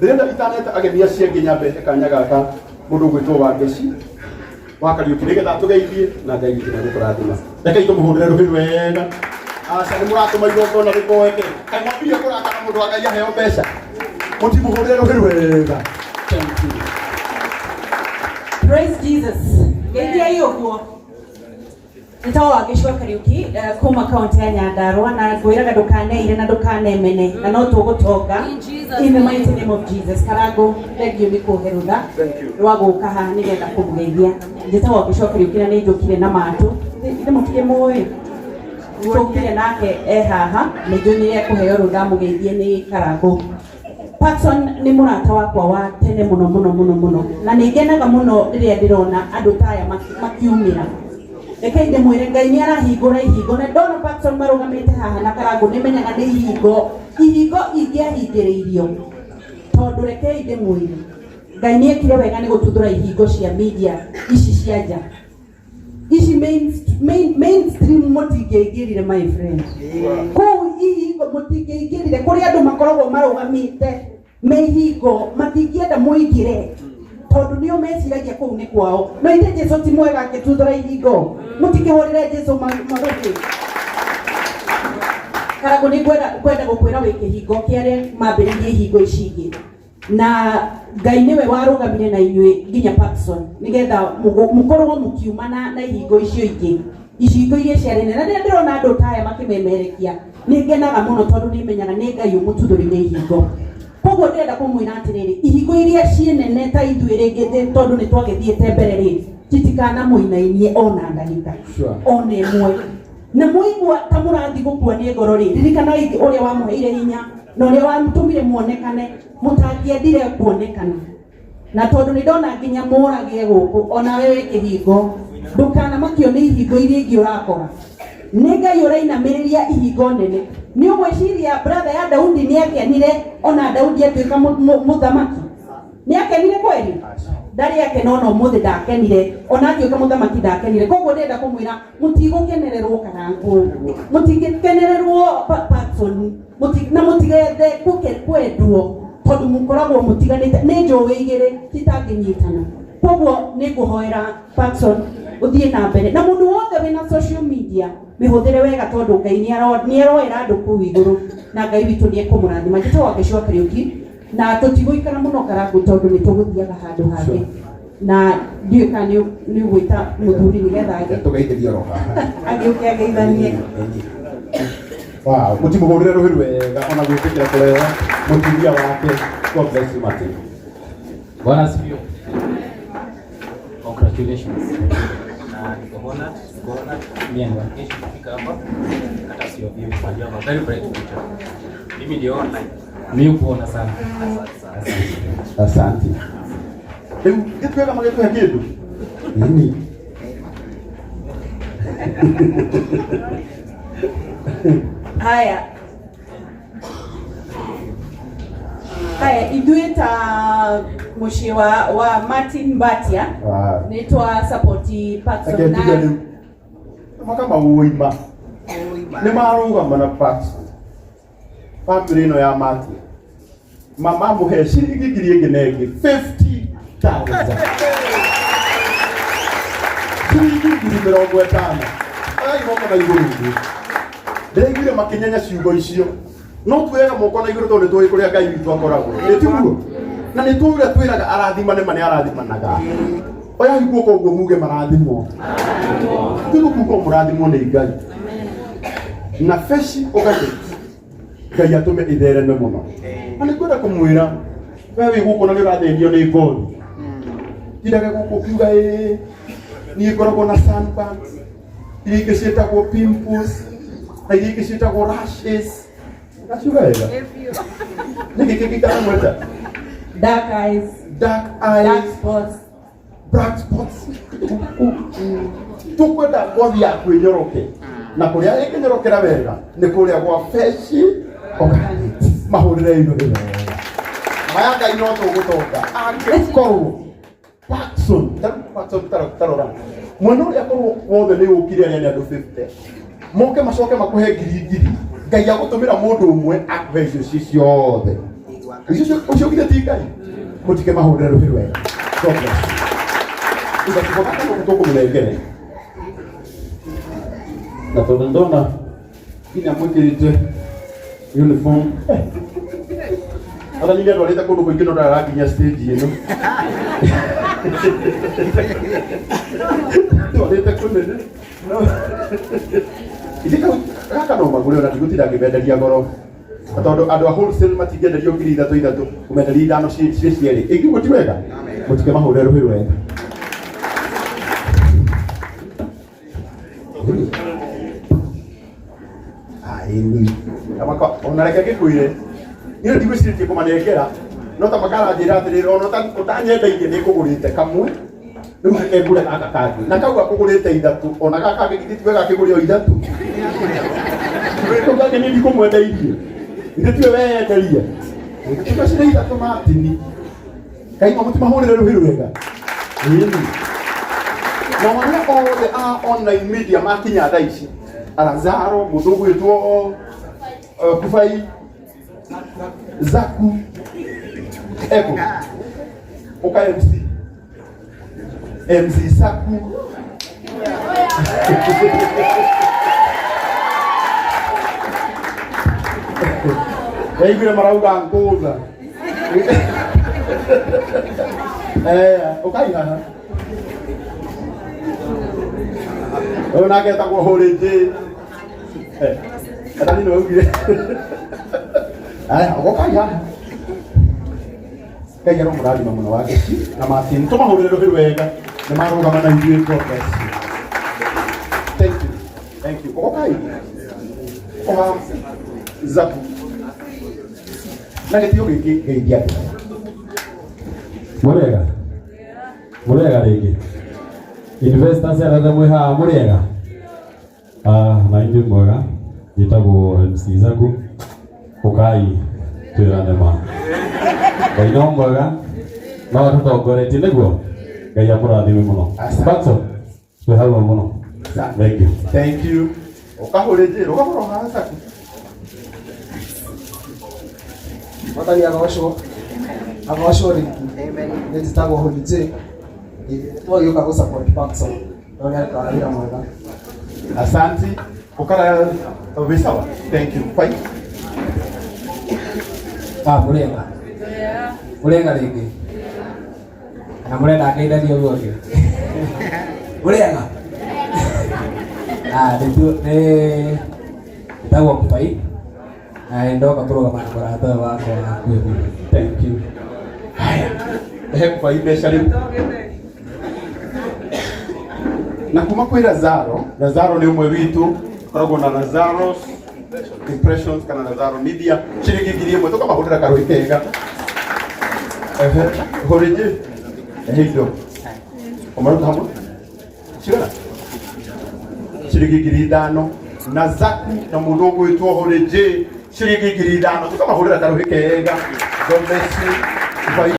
Ndĩrenda itaneta ageni acio angĩ nyambe he kanya gaka mũndũ ũgwĩtwo Wangeci wa Kariũki nĩgetha atũgeithie na Ngai witũ nĩegũtũrathima. Rekei tũmũhũrĩre rũhĩ wega. Aca nĩ mũratũma igongona rĩboeke. Kaĩ mwambirie kũrakara mũndũ wa Ngai aheo mbeca. Mũtimũhũrĩre rũhĩ wega. Thank you. Praise Jesus. Geithiai ũguo. Nĩtagwo Wangeci wa Kariuki kuma kaunti ya Nyandarua na ngwĩraga ndũkaneire na ndũkanemene na no tũgũtonga in the mighty name of Jesus. Karango thengiũ nĩ kũhe rũtha rwa gũka haha nĩgetha kũmũgeithia. Njĩtagwo Wangeci wa Kariuki na nĩ njũkire na matũ. Ithe mũtikĩmũĩ? Tũkire nake e haha nĩ njũĩ nĩ ekũheo rũtha amũgeithie nĩ Karango. Patson nĩ mũrata wakwa wa tene mũno mũno mũno mũno na nĩ ngenaga mũno rĩrĩa ndĩrona andũ ta aya makiumĩra. Rekei ndĩmwĩre Ngai nĩ arahingũra ihingo na ndona Patson marũgamĩte haha na Karangũ nĩ menyaga nĩ ihingo ihingo ingĩahingĩrĩirio tondũ rekei ndĩmwĩre Ngai nĩ ekire wega nĩ gũtuthũra ihingo cia media ici cia nja ici mainstream mũtingĩaingĩrire my friend kũu ihingo mũtingĩaingĩrire kũrĩ andũ makoragwo marũgamĩte me ihingo matingĩenda mũingĩre tondũ nĩo meciragia kũu nĩ kwao no ithe Jesu ti mwega akĩtuthũra ihingo mũtikĩhũrĩre Jesu marũhĩ Karangũ nĩ ngwenda gũkwĩra wĩ kĩhingo kĩa arĩa mambĩrĩirie ihingo ici ingĩ na Ngai nĩwe warũgamire na inyuĩ nginya Parkson nĩgetha mũkorwo mũkiumana na ihingo icio ingĩ ihingo iria ciarĩ nene na rĩrĩa ndĩrona andũ ta aya makĩmemerekia nĩ ngenaga mũno tondũ nĩ menyaga nĩ Ngai ũmũtuthũrĩire ihingo koguo ndĩrenda kũmwĩra atĩrĩrĩ ihingo iria ciĩ nene ta ithuĩ rĩngĩ tondũ nĩ twagĩthiĩte mbere rĩ citikanamũinainie ona ndagĩka ona ĩmwe na mwaigua ta mũrathiĩ gũkua nĩ ngoro rĩ ririkanai ũrĩa wamũheire hinya na ũrĩa wamũtũmire muonekane mũtangĩendire kuonekana na tondũ nĩ ndona nginya mũrage gũkũ onawe wĩ kĩhingo ndũkanamakio nĩ ihingo iria ingĩ ũrakora nĩ Ngai ũrainamĩrĩria ihingo nene nĩ ũgwĩciria brother ya Daudi nĩ akenire ona Daudi atuĩka mũthamaki nĩ akenire kweli ndarĩ akena ona ũmũthĩ ndakenire ona atuĩka mũthamaki ndakenire koguo ndĩrenda kũmwĩra mũtigũkenererwo Karangũ mũtingĩkenererwo Patson na mũtigethe kwendwo tondũ mũkoragwo mũtiganĩte nĩ njũĩ igĩrĩ citangĩnyitana koguo nĩ ngũhoera Patson ũthiĩ na mbere na mũndũ wothe wĩna social media mĩhũthĩre wega tondũ Ngai nĩ aroera andũ kũu igũrũ na Ngai witũ nĩ ekũmũrathima. Njĩtagwo Wangeci wa Kariũki na tũtigũikara mũno Karangũ tondũ nĩ tũgũthiaga handũ hangĩ na ndiũĩ kana nĩ ũgwĩta mũthuri nĩgetha Tũgeithĩrie oro haha. Agĩũke ageithanie. Wow, mũtimũhũrĩre rũhĩ rwega ona gwĩtĩkĩra kũrehe mũtumia wake. God bless you Martin. Bwana asifiwe. Congratulations. Na niko honored, niko honored mimi and Wangeshi kufika hapa. Hata sio view, but you have a very bright future. Mimi ndio online. Mimi kuona sana. Asante sana. Asante. Rĩu gĩtuĩka magĩtũhe kĩndũ. Nini? Haya haya ithuĩ ta mũciĩ wa Martin Mbatia nĩ twa support Patson Reke na njuge rĩu makamauima nĩ marũgama na Patson family ĩno ya Martin mamamũhe ciringi ngiri ĩngĩ na ĩngĩ 50,000 ciringi 50,000 oya moko na igũrũ ũguo ndĩraiguire makĩnyenya ciugo icio no tuoyaga moko na igũrũ tondũ nĩ tũĩ kũrĩa Ngai witũ akoragwo nĩ tiguo na nĩ tũĩ ũrĩa twĩraga arathimane ma nĩ arathimanaga oyai guoko ũguo muge marathimwo tũgũkuga mũrathimwo nĩ Ngai na beci ũgatĩ Ngai atũme ithereme mũno na nĩ kwenda kũmwĩra we wĩ gũkũ na nĩ ũrathĩnio nĩ ngothi tindage gũkũ ũkiuga ĩĩ niĩ ngoragwo na sunburns iria ingĩ ciĩtagwo pimples na iria ingĩ ciĩtagwo rashes ngaciuga wega nĩkĩ kĩngĩ itaramweta dark eyes dark eyes dark spots black spots tukwenda ngothi yaku ĩnyoroke na kũrĩa ĩngĩnyorokera wega nĩ kũrĩa gwa Feshi Organic mahũrĩre indo wega maya Ngai no tũgũtonga angĩkorwo Patson Patson tarora mwena ũrĩa korwo wothe nĩ ũkire arĩa nĩ andũ 50 moke macoke makũhe ngiri ngiri Ngai agũtũmĩra mũndũ ũmwe akũhe icio ci ciothe. Ucio githĩ ti Ngai? Mũtige mahũrĩre rũhĩ rwega. God bless you. Gacungo gaka nĩko tũkũmũnengere. Na tondũ ndona nginya mwĩkĩrĩte uniform. Ona ningĩ ndwarĩte kũndũ kũingĩ no ndarakinya stage ĩno. Ndwarĩte kũnene. No. Ithe kau gaka no magũre ona ndigũtinda ngĩmenderia goro. Na tondũ andũ a wholesale matingĩenderio 3000 ithatũ, ũmenderia ithano ciĩ cierĩ. Ĩngĩ ũguo ti wega? Mũtige mahũre rũhĩ rwega. Aĩni. Ona reke ngĩkwĩre, niĩ ndigwĩcirĩtie kũmanengera, no ta makaranjĩra atĩrĩrĩ, ona ũtanyendeirie nĩ ngũgũrĩte kamwe, rĩu reke ngũre gaka kangĩ. Na kau akũgũrĩte ithatũ, ona gaka kangĩ githĩ tiwe gakĩgũre o ithatũ. Kau kangĩ niĩ ndikũmwendeirie. Githĩ tiwe weyenderia. Gĩtugo cirĩ ithatũ Martini. Kaima mũtimahũrĩre rũhĩ rwega. Ĩni. Na arĩa othe a online media makinya thaa ici, Alazaro, mũndũ ũgwĩtwo Kubai, Zaku, Eko, ũka MC, MC Saku. Yaiguire marauga ngũtha. Eh, ũkai haha. Ũyũ nake etagwo Hũrĩnjĩ. Eh, Ethani nĩwe ugire. Aya, ũgokai haha. Ngai aromũrathima mũno wa Ngeci na Martin. Tũmahũrĩre rũhĩ rwega. Nĩ marũgama na ithuĩ. God bless you. Thank you. Thank you. Ũgokai. Oha Zaku. Na gĩtĩo gĩkĩ ngeithia andũ aya. Mũrĩega? Mũrĩega rĩngĩ? Investors arĩa mwĩ haha mũrĩega? Ah, na inyuĩ mwega. Njĩtagwo MC Zaku. Ũkai twĩrane ma. Ngai no mwega no atũtongoretie nĩguo. Ngai amũrathime mũno. Asante. Batson, twĩ hamwe mũno. Thank you. Thank you. Ũkahũrĩnjĩ, rũgama haha Zaku. Mwathani agocwo agocwo rĩngĩ nĩ njĩtagwo Holy J twagĩũka gũ support Parkson na ũrĩa arutaga wĩra mwega. Asante. Ukara wĩ sawa. Thank you. Bye. Ah, mũrĩega mũrĩega rĩngĩ na mũrenda ngeithanie ũguo ũngĩ mũrĩega. Ah, nĩ njĩtagwo Kubai na nĩ ndoka kũrũgama na mũrata ũyũ wakwa hakuhĩ mũno. Thank you. Haya. Ehe Kubai mbeca rĩu. Na kuma kwĩ Lazaro, Lazaro nĩ ũmwe witũ, koragwo na Lazaro's Impressions kana Lazaro Media, ciringi 1000 tũkamahũrĩra karũĩ kega. Ehe, hũrĩnjĩ. Ehe indo. Ũmaruta hamwe? Cigana? Ciringi 5000 na Zaku na mũndũ ũgwĩtwo Hũrĩnjĩ ciringi 5000 tũkamahũrĩra karũhĩ kega. God bless you. Bye.